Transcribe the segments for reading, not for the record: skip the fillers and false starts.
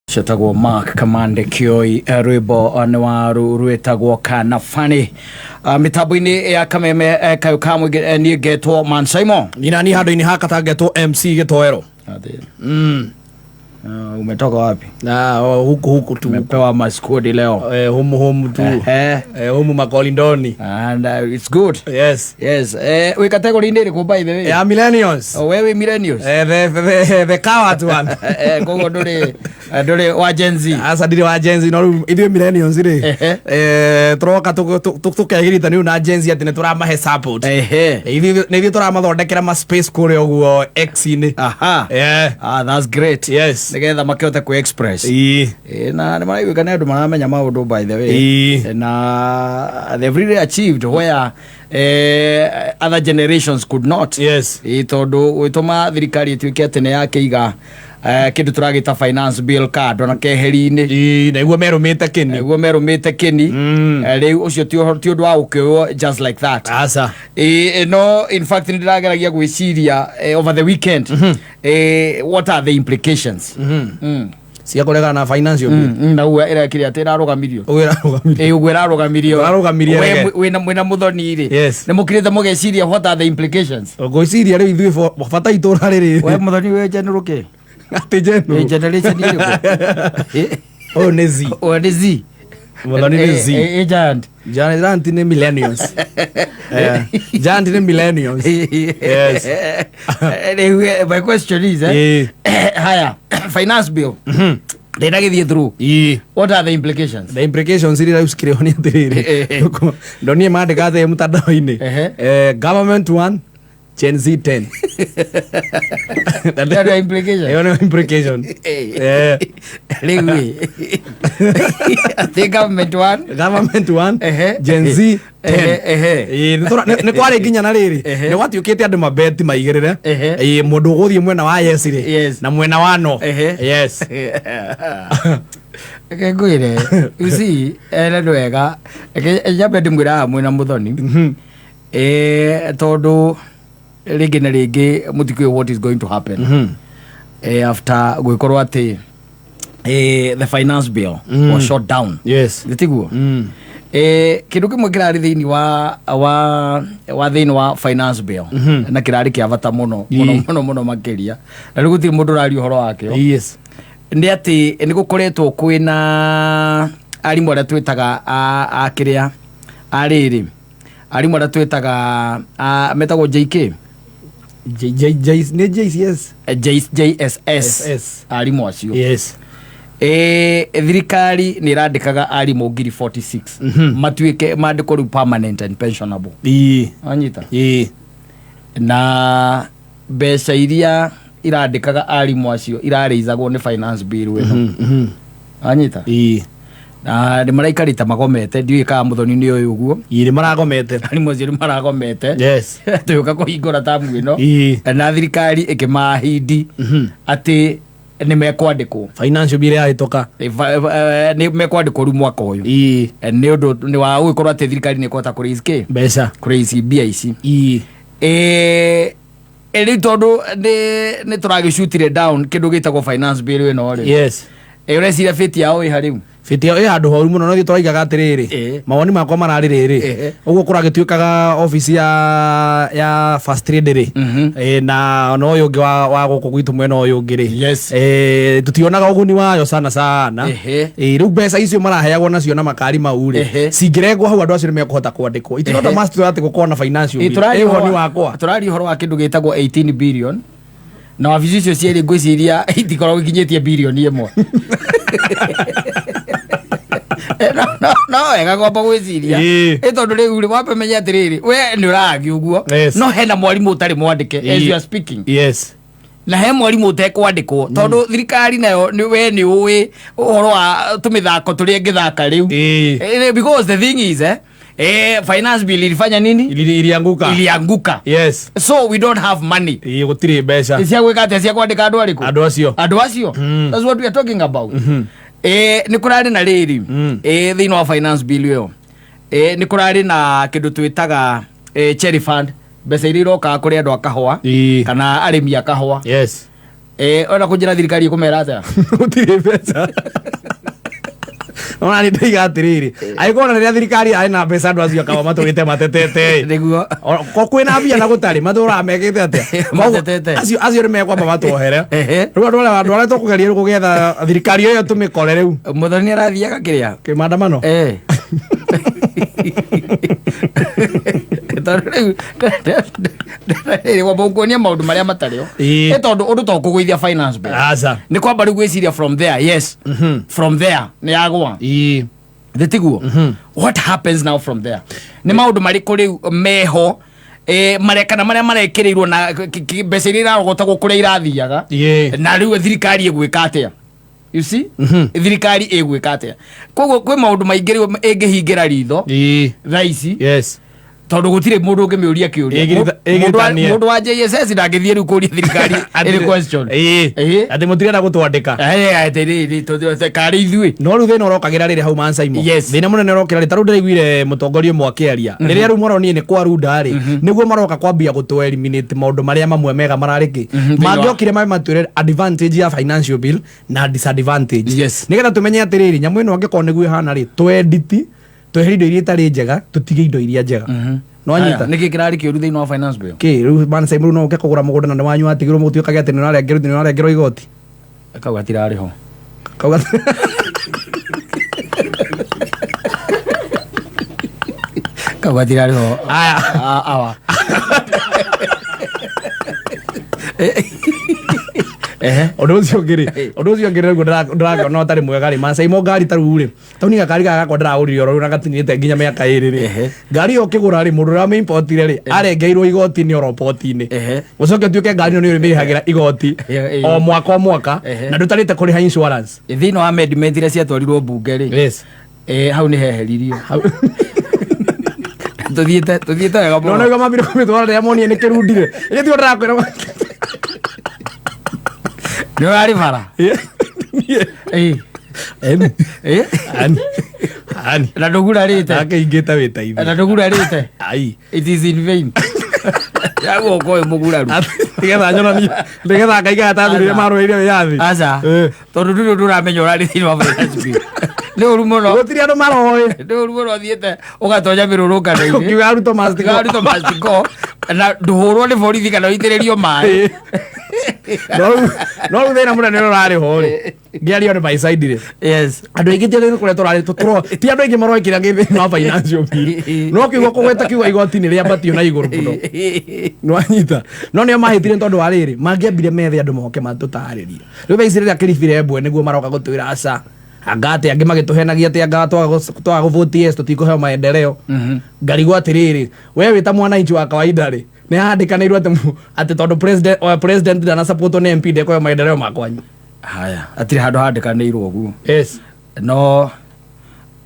Cetagwo Mark Kamande Kioi, rwimbo nĩ wa rwĩtagwo Kana Funny. Mĩtambo-inĩ ya kameme kayũ ka mũingĩ, niĩ ngetwo Man Simon. Nina ni handå-inä haka tangetwo MC Gĩtoero. Umetoka wapi? Na oh, huku huku tu. Umepewa maskudi leo. Humu humu tu. Humu makolindoni. And it's good. Yes. Yes, wĩ category-inĩ ĩrĩkũ, by the way? Ya millennials. Oh, wewe millennials. The coward one. Koguo ndũrĩ wa Gen Z. Aca, ndirĩ wa Gen Z, no rĩu ithuĩ millennials rĩ, tũroka tũkegirita rĩu na Gen Z atĩ nĩ tũramahe support. Nĩ ithuĩ tũramathondekera ma space kũrĩa ũguo X-inĩ. Ah, that's great. Nĩgetha makĩhote kwĩ express. Na nĩ maraiguĩka nĩ andũ maramenya maũndũ, by the way. Na they've really achieved where other generations could not. Tondũ gwĩtũma thirikari ĩtuĩke atĩ nĩ yakĩiga kĩndũ tũragĩta finance bill kando na keheri-inĩ. Ĩ, na iguo merũmĩte kĩni. Nĩguo merũmĩte kĩni. Rĩu ũcio ti ũndũ wa gũkĩoywo just like that. Aca. No in fact nĩ ndĩrageragia gwĩciria over the weekend, what are the implications? Cia kũregana na financial bill. Na ũguo ĩrekire atĩ ĩrarũgamirio. Ũguo ĩrarũgamirio. Ĩ, ũguo ĩrarũgamirio. Ĩrarũgamirie We rege. mwĩna mũthoni rĩ, nĩ mũkirĩte mũgeciria what are the implications? Ngwĩciria rĩu ithuĩ bata itũra rĩrĩ. We mũthoni, wĩ general kĩ? Atĩ general? Ĩ, generation ĩrĩkũ? Ũyũ nĩ Z. Ũyũ nĩ Z. Mũthoni nĩ Z. Ĩ, giant. Giant nĩ millennials. Giant nĩ millennials. Yes. Rĩu my question is, haya, finance bill ndĩnagĩthiĩ through. What are the implications? The implications iria rĩu cikĩrĩho nĩ atĩrĩrĩ, ndonire mandĩka thĩ mũtandao-inĩ, government 1, Gen Z 10. Ĩyo nĩyo implication? Ĩyo nĩyo implication. Rĩu ĩ, atĩ government one, Government 1, Gen Z 10. Ehe, ehe. Ĩĩ, nĩ kwarĩ nginya na rĩrĩ, nĩ gwatuĩkĩte andũ mabeti maigĩrĩre. Ĩĩ, mũndũ ũgũthiĩ mwena wa yes rĩ, na mwena wa no. Yes. Reke ngwĩre, you see, ene nĩ wega. Reke nyambe ndĩmwĩre haha mwĩna mũthoni, tondũ rĩngĩ na rĩngĩ mũtikũĩ what is going to happen after gwĩkorwo atĩ the finance bill was shot down. Nĩtiguo? Kĩndũ kĩmwe kĩrarĩ thĩinĩ wa thĩinĩ wa finance bill na kĩrarĩ kĩa bata mũno mũno mũno mũno makĩria, na rĩu gũtirĩ mũndũ ũraria ũhoro wakĩo, nĩ atĩ nĩ gũkoretwo kwĩna arimũ arĩa twĩtaga a kĩrĩa a rĩrĩ, arimũ arĩa twĩtaga metagwo JK. J J J nĩ JCS. JSS. SS. Arimũ acio, thirikari nĩ ĩrandĩkaga arimũ ngiri 46 matuĩke mandĩkwo rĩu permanent and pensionable. Anyita? Ĩ. Na mbeca iria irandĩkaga arimũ acio irarĩizagwo nĩ finance bill ĩno. Anyita? Ĩ. Na nĩ maraikarĩte magomete, ndiũĩ kana mũthoni nĩ ũyũ ũguo. Ĩ, nĩ maragomete. Arimũ acio nĩ maragomete. Tũgĩũka kũhingũra tamu ĩno na thirikari ĩkĩmahindi atĩ nĩ mekwandĩkwo. Financial bill yahĩtũka. Nĩ mekwandĩkwo rĩu mwaka ũyũ. Nĩ ũndũ nĩ wa gũgĩkorwo atĩ thirikari nĩ ĩkũhota kũraise kĩ? Mbeca. Kũraise mbia ici. Rĩu tondũ nĩ tũragĩcutire down kĩndũ gĩtagwo finance bill ĩno rĩ, ũreciria fate yao ĩha rĩu? Fate ĩyo ĩ handũ horu mũno, no ithuĩ tũraigaga atĩrĩrĩ, mawoni makwa mararĩ rĩrĩ, ũguo kũragĩtuĩkaga obici ya first lady rĩ, na ũyũ ũngĩ wa gũkũ gwitũ mwena ũyũ ũngĩ rĩ, tũtionaga ũguni wayo sana sana. Rĩu mbeca icio maraheagwo nacio na makari mau rĩ, cingĩrengwo hau, andũ acio nĩ mekũhota kwandĩkwo. It's not a must atĩ gũkorwo na financial bill. Tũraria Ĩ, woni ũhoro wakwa. Tũraria ũhoro wa kĩndũ gĩtagwo 18 billion, na wabici icio cierĩ ngwĩciria itikoragwo ikinyĩtie birioni 1. No wega kwamba gwĩciria. Ĩ, tondũ rĩu rĩ, wambe menye atĩrĩrĩ, we nĩ ũragi ũguo, no hena mwarimũ ũtarĩ mwandĩke as you are speaking, na he mwarimũ ũtekwandĩkwo tondũ thirikari nayo we nĩ ũĩ ũhoro wa tũmĩthako tũrĩa ĩngĩthaka rĩu. Because the thing is, finance bill ilifanya nini? Ilianguka. Ilianguka. So we don't have money. Ĩ, gũtirĩ mbeca. Cia gwĩka atĩa? Cia kwandĩka andũ arĩkũ? Andũ acio. Andũ acio. That's what we are talking about. Nĩ kũrarĩ na rĩrĩ, thĩinĩ wa finance bill ĩyo, nĩ kũrarĩ na kĩndũ twĩtaga cherry fund, mbeca iria irokaga kũrĩ andũ a kahũa kana arĩmi a kahũa. Ona kũnjĩra thirikari ĩkũmera atĩa? Gũtirĩ mbeca. Ona nĩ ndaiga atĩrĩrĩ, angĩkorwo na rĩrĩa thirikari arĩ na mbeca, andũ acio akao matũrĩte matetete. Nĩguo. Ko kwĩna mbia na gũtarĩ, matũraga mekĩte atĩa? Matetete. Acio nĩ mekwamba matuohere. Rĩu andũ arĩa tũkũgeria rĩu kũgetha thirikari ĩyo tũmĩkore rĩu. Mũthoni nĩ arathiaga kĩrĩa? Kĩmaandamano. Tondũ rĩu wamba ũkuonia maũndũ marĩa matarĩ ho. Ĩ tondũ ũndũ to kũgũithia finance bill. Aca. Nĩ kwamba rĩu gwĩciria from there, yes, from there nĩ yagwa. Thĩ tiguo? What happens now from there? Nĩ maũndũ marĩkũ rĩu meho, marĩa kana marĩa marekĩrĩirwo na mbeca iria irarogotagwo kũrĩa irathiaga? Na rĩu thirikari ĩgwĩka atĩa? You see, thirikari ĩgwĩka atĩa? Koguo kwĩ maũndũ maingĩ rĩu ĩngĩhingĩra ritho thaa ici, tondũ gũtirĩ mũndũ ũngĩmĩũria kĩũria. Ĩgiritanie. Mũndũ wa JSS ndangĩthiĩ rĩu kũria thirikari any question. Atĩ mũtirenda gũtwandĩka. Atĩrĩrĩ, karĩ ithuĩ. No rĩu thĩna ũrokagĩra rĩrĩ hau Mansaimo. Thĩna mũnene ũrokĩra rĩ, tarĩu ndĩraiguire mũtongoria ũmwe akĩaria rĩrĩa rĩu maronire nĩ kwarunda rĩ, nĩguo maroka kwambia gũtũ eliminate maũndũ marĩa mamwe mega mararĩ kĩ. Thĩinĩ wa- Mangĩokire mabe matwĩre advantage ya financial bill na disadvantage, nĩgetha tũmenye atĩrĩrĩ, nyamũ ĩno angĩkorwo nĩguo ĩhana rĩ, twenditi tweherie indo iria itarĩ njega, tũtige indo iria njega. No anyita. Nĩkĩ kĩrarĩ kĩũru thĩinĩ wa finance bill? Kĩ rĩu Mansaimo, rĩu no ũke kũgũra mũgũnda na nĩ wanyu watigirwo, mũtuĩkage atĩ nĩ ũrarengerwo igoti. Kau gatirarĩ ho. Kauga. Kau gatirarĩ ho. Aya. Awa. Ehe. Ũndũ ũcio ũngĩ rĩ, nĩguo ndĩrakĩona ũtarĩ mwega rĩ, Mansaimo, ngari ta rĩu rĩ, tau niĩ gakari gaka gakwa ndĩragũrire oro rĩu na gatinĩte nginya mĩaka 2 rĩ, ngari ĩyo ũkĩgũra rĩ, mũndũ ũrĩa wamĩimportire rĩ, arengeirwo igoti nĩ oro poti-inĩ. Ũcoke ũtuĩke ngari ĩno nĩ ũrĩmĩrĩhagĩra igoti o mwaka o mwaka, na ndũtarĩte kũrĩha insurance. Thĩinĩ wa amendment iria ciatwarirwo mbunge rĩ, hau nĩ heheririo. Tũthiĩte wega No mũno. nĩguo mambire kũmĩtwara rĩrĩa monire nĩ kĩrundire ĩrĩa tiguo ndĩrakwĩra. Nĩ ũrarĩ bara. Eni. Ani. Ani. Na ndũgurarĩte. Akĩingĩte wĩteithio. Na ndũgurarĩte. Ai. It is in vain yaguo ũyũ mũguraru. Nĩgetha nyonanie, nĩgetha ngaiga atathurire marũĩire wĩyathi. Aca. Tondũ ndũrĩ ũndũ ũramenya ũrarĩ thĩinĩ wa finance bill. Nĩ ũru mũno. Gũtirĩ andũ maroĩ. Nĩ ũru mũno ũthiĩte ũgatonya mĩrũrũngano-inĩ. Ũkiuga Ruto must go. Ũkiuga Ruto must go, na ndũhũrwo nĩ borithi kana ũitĩrĩrio maĩ. No rĩu thĩna mũnene ũrĩa ũrarĩ ho rĩ, ngĩaria on my side rĩ, andũ aingĩ ti kũrĩa tũrarĩ ti andũ aingĩ maroĩ kĩrĩa gĩ thĩinĩ wa financial bill, no kiugo kũgweta kiugo igoti nĩ rĩambatio na igũrũ mũno, nĩwanyita? No nĩo mahĩtire nĩ tondũ wa rĩrĩ, mangĩambire methe andũ moke matũtarĩrie. Rĩu thaa ici rĩrĩa kĩribire mbwe, nĩguo maroka gũtwĩra aca anga atĩ angĩ magĩtũhenagia atĩ anga twaga gũvote yes tũtikũheo maendeleo. Ngarigwo atĩrĩrĩ, we wĩ ta mwananchi wa kawaida rĩ, nĩ handĩkanĩirwo atĩ tondũ president ndanasupportwo nĩ MP ndekũheo maendeleo ma kwanyu? Haya, hatirĩ handũ handĩkanĩirwo ũguo. No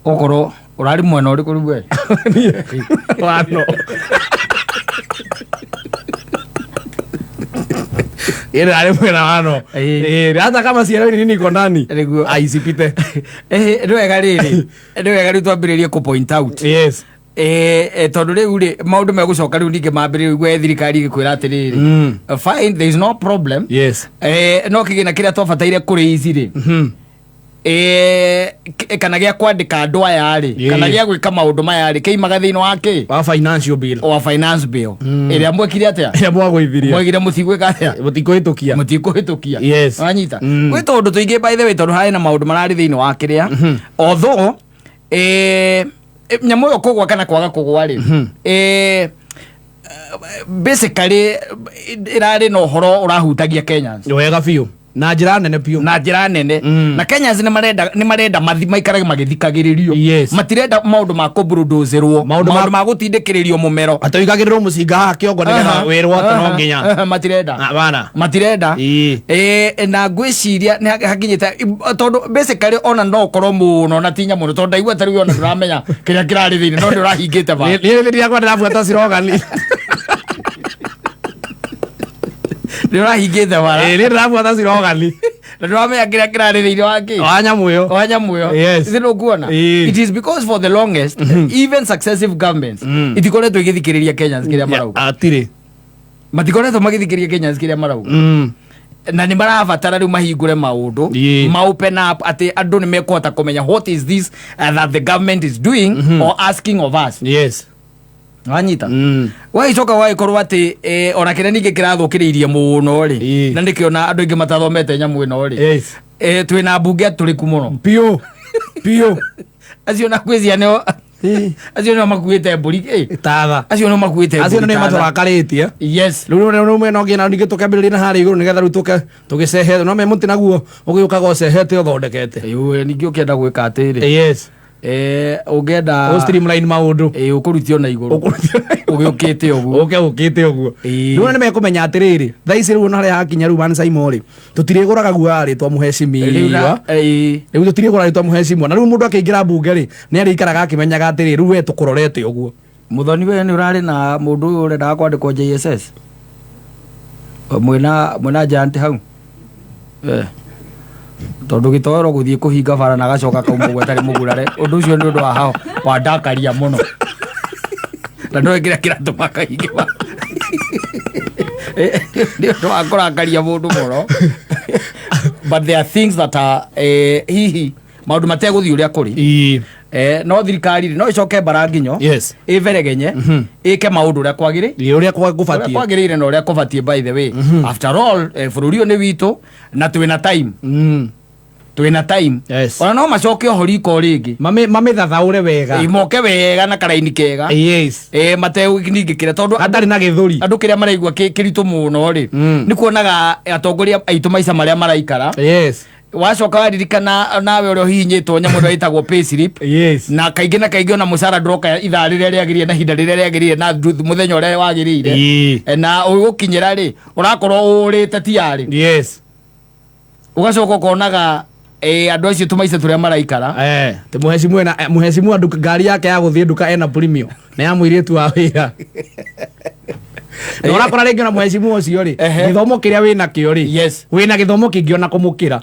okorwo ũrarĩ mwena ũrĩkũ rĩu we? Wano ile arĩ mwena wano. Hata kama sielewi ni nini iko ndani. Nĩguo. Aisipite. Nĩ wega rĩrĩ, nĩ wega rĩu twambĩrĩrie kũ point out. Tondũ rĩu rĩ, maũndũ megũcoka rĩu ningĩ mambĩrĩrie gwe thirikari ĩgĩkwĩra atĩrĩrĩ, fine, there is no problem. No kĩgĩna kĩrĩa twabataire kũrĩ ici rĩ, kana gĩa kwandĩka andũ aya rĩ, kana gĩa gwĩka maũndũ maya rĩ, kĩimaga thĩinĩ wa kĩ? Wa financial bill. Wa finance bill ĩrĩa mwekire atĩa? Ĩrĩa mwagũithirie. Mwegire mũtigwĩka atĩa? Mũtikũhĩtũkia. Mũtikũhĩtũkia. Wanyita? Gwĩ tondũ tũingĩ, by the way, tondũ harĩ na maũndũ mararĩ thĩinĩ wa kĩrĩa, although nyamũ ĩyo kũgwa kana kwaga kũgwa rĩ, basically ĩrarĩ na ũhoro ũrahutagia Kenyans. Wega biũ, na njĩra nene biũ. Na njĩra nene. Na Kenyans nĩ marenda mathi maikarage magĩthikagĩrĩrio. Matirenda maũndũ ma kũburudũzĩrwo. Maũndũ ma gũtindĩkĩrĩrio mũmero. Atĩ ũigagĩrĩrwo mũcinga haha kĩongo nĩgetha wĩrwo atĩ no nginya. Matirenda. Bana. Matirenda. Na ngwĩciria nĩ hakinyĩte, tondũ basically ona no ũkorwo mũno na ti nyamũ, tondũ ndaigua ta rĩu ona ndũramenya kĩrĩa kĩrarĩ thĩinĩ, no nĩ ũrahingĩte ba. Niĩ rĩrĩa ndĩrabuata slogan. Nĩ ũrahingĩte bara. Niĩ ndĩrabuata slogan. Na ndũramenya kĩrĩa kĩrarĩ thĩinĩ wa kĩ? Wa nyamũ ĩyo. Wa nyamũ ĩyo. Ithĩ nĩũkuona? It is because for the longest, even successive governments itikoretwo igĩthikĩrĩria Kenyans kĩrĩa marauga. Atirĩ. Matikoretwo magĩthikĩrĩria Kenyans kĩrĩa marauga. Na nĩ marabatara rĩu mahingũre maũndũ, ma open up atĩ andũ nĩ mekũhota kũmenya what is this that the government is doing or asking of us. Wanyita? Wagĩcoka wagĩkorwo atĩ ona kĩrĩa ningĩ kĩrathũkĩrĩirie mũno rĩ, na nĩkĩo na andũ aingĩ matathomete nyamũ ĩno rĩ, twĩna mbunge atũrĩku mũno. Piũ piũ. Acio na kwĩcia nĩo, acio nĩo makuĩte mbũri, tatha. Acio nĩo makuĩte Acio mbũri nĩ tatha. matũrakarĩtie. Rĩu rĩu rĩu no nginya ningĩ tũkĩambĩrĩrie na harĩa igũrũ nĩgetha rĩu tũke tũgĩcehe no me mũtĩ naguo ũgĩũkaga ũcehete ũthondekete. Ĩĩ, ningĩ ũkĩenda gwĩka atĩrĩ, ũngĩenda Ũ streamline maũndũ. Ũkũrutio na igũrũ ũgĩũkĩte ũguo. Ũke ũkĩte ũguo. Rĩu nĩ mekũmenya atĩrĩrĩ, thaa ici rĩu ona harĩa hakinya rĩu Mansaimo rĩ, tũtirĩgũraga guoya rĩtwa Rĩu na- mũhecimiwa. Rĩu tũtirĩgũra rĩtwa mũhecimiwa, na rĩu mũndũ akĩingĩra mbunge rĩ, nĩ arĩikaraga akĩmenyaga atĩrĩ, rĩu we tũkũrorete ũguo. Mũthoni, we nĩ ũrarĩ na mũndũ ũyũ ũrendaga kwandĩkwo JSS mwĩna giant hau, tondũ gĩtoero gũthiĩ kũhinga bara na agacoka kauma ũguo atarĩ mũgurare, ũndũ ũcio nĩ ũndũ wa hao wandakaria mũno, na ndoĩ kĩrĩa kĩratũma kahinge bara. Nĩ ũndũ wa kũrakaria mũndũ mũno, but there are things that are hihi maũndũ mategũthiĩ ũrĩa kũrĩ. No thirikari rĩ, no ĩcoke mbara nginyo, ĩberegenye, ĩke maũndũ ũrĩa kwagĩrĩ Ĩ, ũrĩa ũrĩa gũbatiĩ. Kwagĩrĩire na ũrĩa kũbatiĩ. By the way, after all, bũrũri ũyũ nĩ witũ na twĩna time. Twĩna time. Ona no macoke oho riko rĩngĩ. Mamĩthathaũre wega. Moke wega na karaini kega. Mategũningĩkĩra tondũ hatarĩ na gĩthũri. Andũ kĩrĩa maraigua kĩritũ mũno rĩ, nĩ kuonaga atongoria aitũ maica marĩa maraikara. Wacoka waririkana nawe ũrĩa ũhihinyĩtwo nyamũ ĩrĩa ĩtagwo payslip, na kaingĩ na kaingĩ ona mũcara ndũroka ithaa rĩrĩa rĩagĩrĩire na ihinda rĩrĩa rĩagĩrĩire na mũthenya ũrĩa wagĩrĩire. Na ũgũkinyĩra rĩ, ũrakorwo ũrĩte tiarĩ. Ũgacoka ũkonaga andũ acio tũmaica tũrĩa maraikara. Ti mũhecimu ena mũhecimu nduka, ngari yake ya gũthiĩ nduka ena premium na ya mũirĩtu wa wĩra, na ũrakora rĩngĩ ona mũhecimu ũcio rĩ, gĩthomo kĩrĩa wĩna kĩo rĩ, wĩna gĩthomo kĩngĩ ona kũmũkĩra.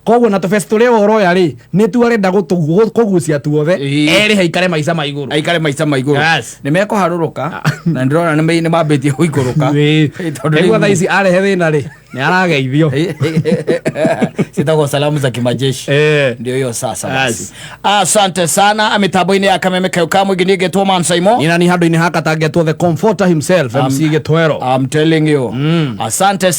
Koguo na tũbeca tũrĩa we ũroya rĩ, nĩ tu arenda kũgucia tuothe, erĩhe aikare maica ma igũrũ. Aikare maica ma igũrũ. Nĩ mekũharũrũka na ndĩrona nĩ mambĩtie gũikũrũka. Tondũ Nĩguo thaa ici arehe thĩna rĩ, nĩ arageithio. Citagwo salamu za kimajeshi. Ndio hiyo sasa basi. Asante sana mitambo-inĩ ya kameme kau ka mũingĩ, niĩ ngetwo Man Saimo. Nina ni handũ-inĩ haka tangetwo the comforter himself, MC Gĩtwero. I'm telling you, asante sana.